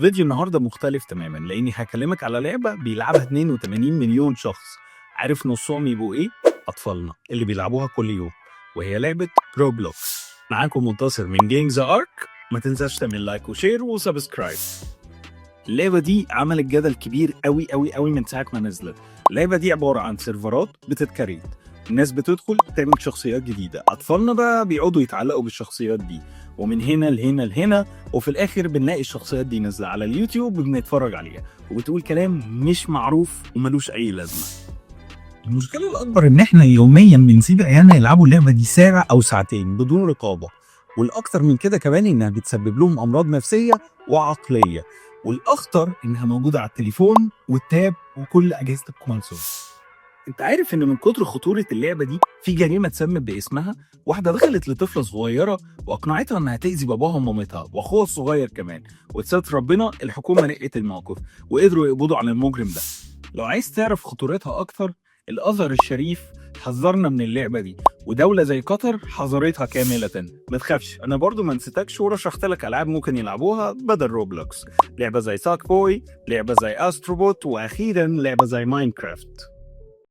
فيديو النهارده مختلف تماما لاني هكلمك على لعبه بيلعبها 82 مليون شخص. عارف نصهم يبقوا ايه؟ اطفالنا اللي بيلعبوها كل يوم، وهي لعبه Roblox. معاكم منتصر من Games Ark. ما تنساش تعمل like و share و subscribe. اللعبة دي عملت جدل كبير قوي قوي قوي من ساعة ما نزلت. اللعبة دي عبارة عن سيرفرات بتت create، الناس بتدخل تعمل شخصيات جديده، اطفالنا بقى بيقعدوا يتعلقوا بالشخصيات دي، ومن هنا لهنا لهنا، وفي الاخر بنلاقي الشخصيات دي نازله على اليوتيوب وبنتفرج عليها وبتقول كلام مش معروف وملوش اي لازمه. المشكلة الاكبر ان احنا يوميا بنسيب عيالنا يلعبوا اللعبة دي ساعة او ساعتين بدون رقابه، والاكتر من كده كمان انها بتسبب لهم امراض نفسية وعقليه، والاخطر انها موجودة على التليفون وال tab وكل اجهزة ال console. انت عارف ان من كتر خطورة اللعبة دي في جريمة اتسمت باسمها؟ واحدة دخلت لطفله صغيرة واقنعتها انها تاذي باباها ومامتها واخوها الصغير كمان، وبستر ربنا الحكومة لحقت الموقف وقدروا يقبضوا على المجرم ده. لو عايز تعرف خطورتها اكتر، الازهر الشريف حذرنا من اللعبة دي، ودولة زي قطر حظرتها كامله. ما تخافش، انا برضو ما نسيتكش ورشحت لك العاب ممكن يلعبوها بدل Roblox، لعبه زي Sackboy، لعبه زي Astro Bot، واخيرا لعبه زي Minecraft.